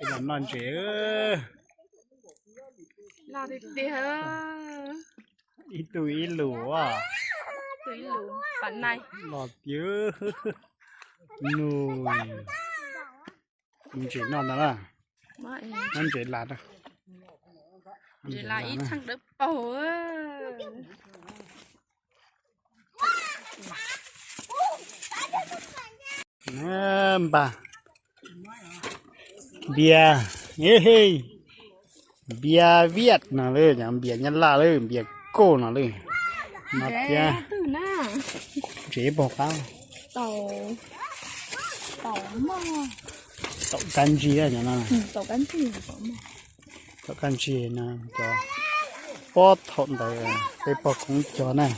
Peb los noj ntses. Los tiag tiag. Ib tug ib lus. Tus ib lus pam nai. Los tiag. Nus. Ntses noj ntag na. Noj ntses las. Ntses las ib txheej dawb paug. Npaj npias, npias viaj no lawm, npias nyab laj lawm, npias kauj no lawm. No thiab. Ntses pog qab. Taum kab ntsig no. Taum kab ntsig no cov pob thaum ntawd peb pog koob cog na.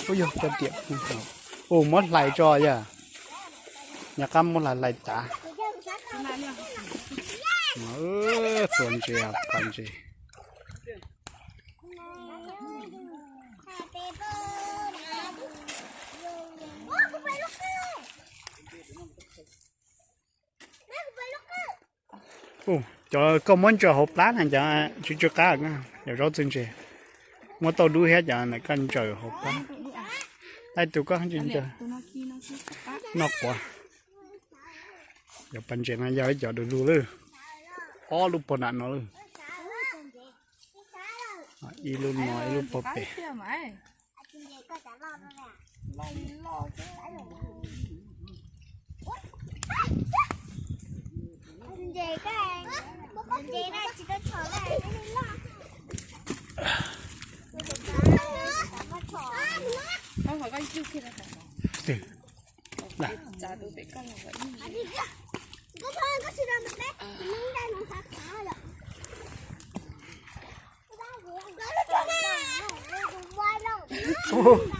Ub yog cov tiam, ua muab hlais tso yog, nyob qab muab hlais hlais tav. Txuas ntses, pom ntses. Cov koj muab ntsaws hauv plab na, cov tsw tsw qab, cov zaub txwj ntse, muab tauj dub thiab cov na koj ntsaws hauv plab. Ib tug koj ntsaws noj quav. Cov pas ntses no yog ib cov du lug lawm, ob lub pog nram no lawm. Ib lub no ib lub pog pem.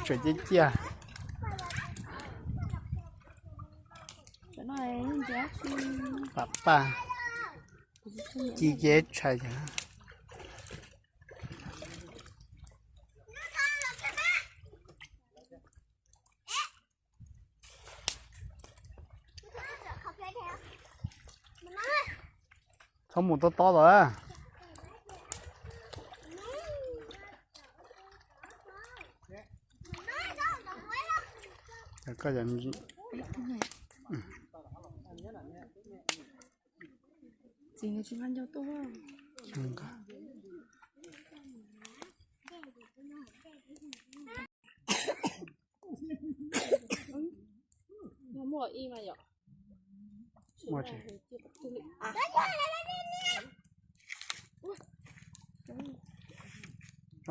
Tsam ciaj ciaj. Pam paj, ci ces tshais. Txhob mus tob tob los.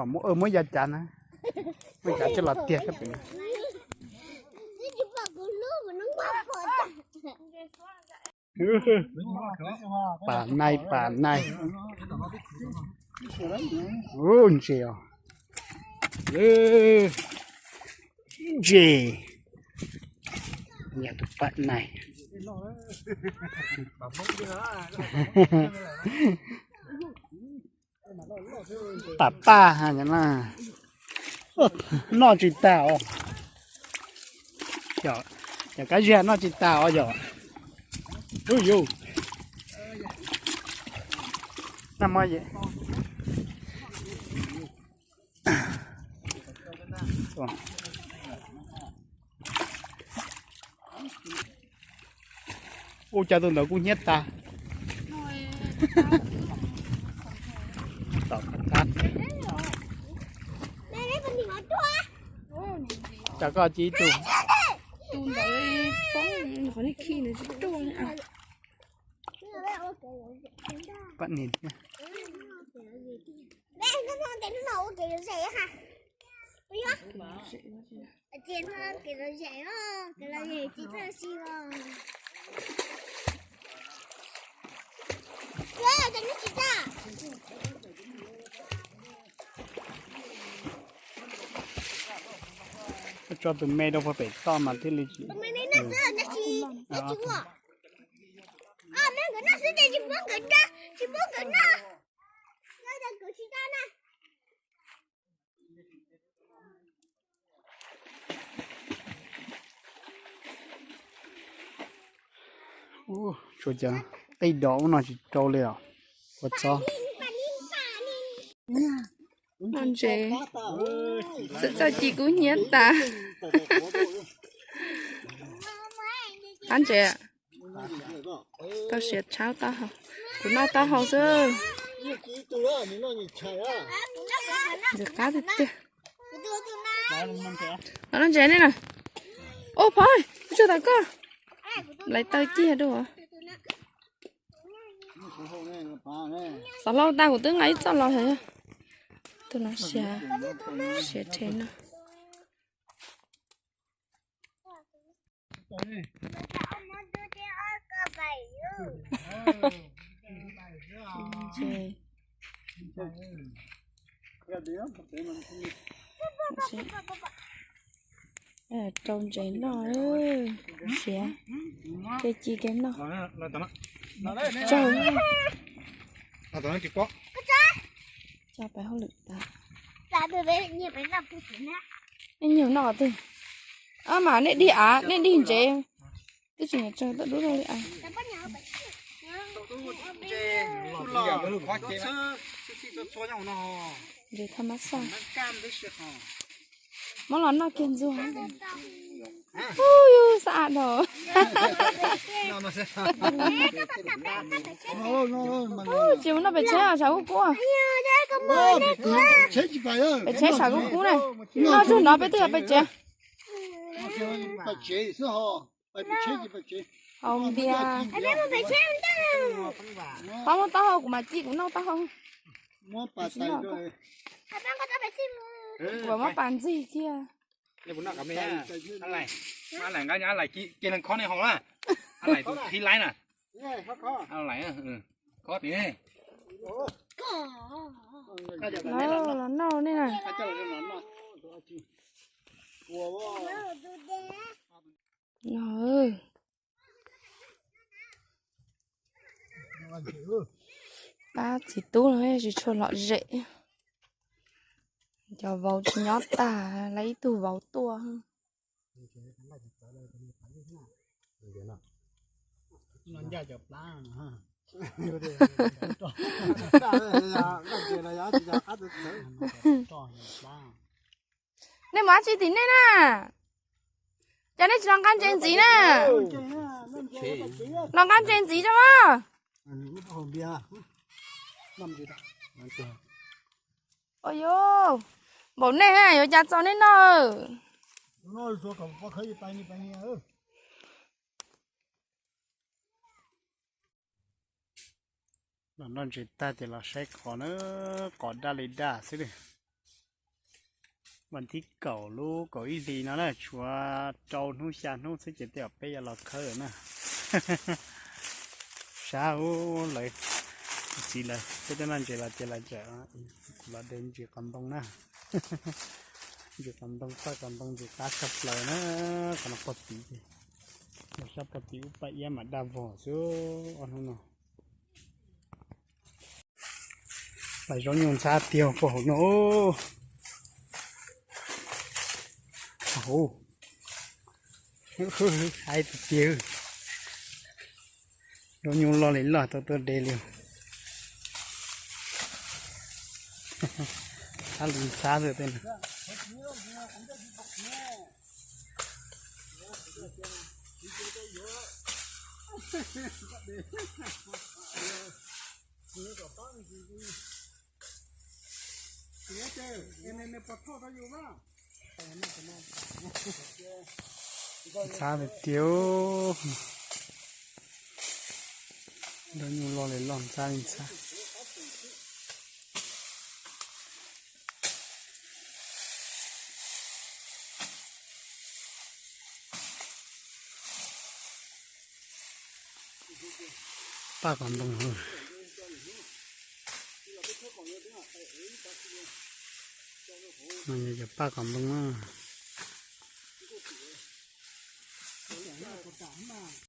Muab ya cav na, muab cav coj los tiag sab pem. Pas nai pas nai. Ub ntses os. Ntses. Nyiam tus pas nai. Pas paj na. Noj tsis tag os. Yog kab ziag noj tsis tag os yog. Ub yus. Ua cas tus ntawd kuj hnyiab tag. Cas koj cia ib tug. Tus ntawd poob, qhov nej khi nws tsis ruaj. Pab niam thiab. Tso tus me rau puag pem toj mas thiaj li tsis. Ua cas qij dos ub no tsis rau li os. Ua txob. Noj ntses, txawj txawj ci kub hnyiab tas. Qab ntses, tau siav tshab taub hau. Kuv noj taub hau xwb. Ntses qab tiag tiag. Los noj ntses nej na. Ua pov, kuv tsuag tas koj. Nplai taw ciaj dua. Xov hlau tas kuv twb nqa ib txoj los hos. Tus no siav, siav rhe no. Rau ntses noj, siav, ke ci ke noj. Tsaug. Coj pais hauj lwm tas. Nej nyuag noj qhov twg? Mas nej dig av, nej dig ntses. Twb tsis nyuam tsawg tuaj dub rau li as. Ntses thaj mab xaj. Muab los noj kiag ntxuag. Ub, yus xav dhau. Tsis mus noj pem tsheb, sav kub kub. Pem tsheb sav kub kub na. Noj tsuag no peb twb yog pem tsev. Haus npias. Pab muab taub hau kuv mam ci kuv noj taub hau. Kuv muab pas ntxig thiab. Ab Lais, ab Lais nqa ab Lais ci leeg khob nej haus na. Ab Lais tus khib laib na. Ab Lais, khob tim ne. Los noj nej na. Los, pab txiv tub no tsis tshua lom zem. Cov vauv tsis nyob tag, lawv ib tug vauv tuaj. Nej mus dab tsi tim nej na? Cas nej tsis los nqa ntses ntxiv na? Los nqa ntses ntxiv tso mas. Ua yus, npaum nej yuav cas txaus nej noj. Los noj ntses tag ces los saib qos na, qos daj li daj xwb li. Vas thib kaum lub kaum ib hlis no na, tshuav rau hnub xya hnub xwb ces tej zaum peb yuav los khawb na. Sab ub lawv, txiv lawv peb tuaj noj ntses los ces lawv tseem los de ntsis qos ntoo na. Ntsis qos ntoo, paj qos ntoo ntsis qab tshaj plaws na. Qhov no pog tid ces, xyab pog tid ub paj iab mas daj vog xwb ob hnub no. Lawv zaub nyuj ntxhab tiag puag hauv no. Hauv, haib tiag tiag. Zaub nyuj loj li loj tau tuaj de li. Ntxhab li ntxhab xwb tej no. Ntxhab tiag tiag. Zaub nyuj loj li loj ntxhab li ntxhab. Paj qos ntoo. Cov paj qos ntoo na.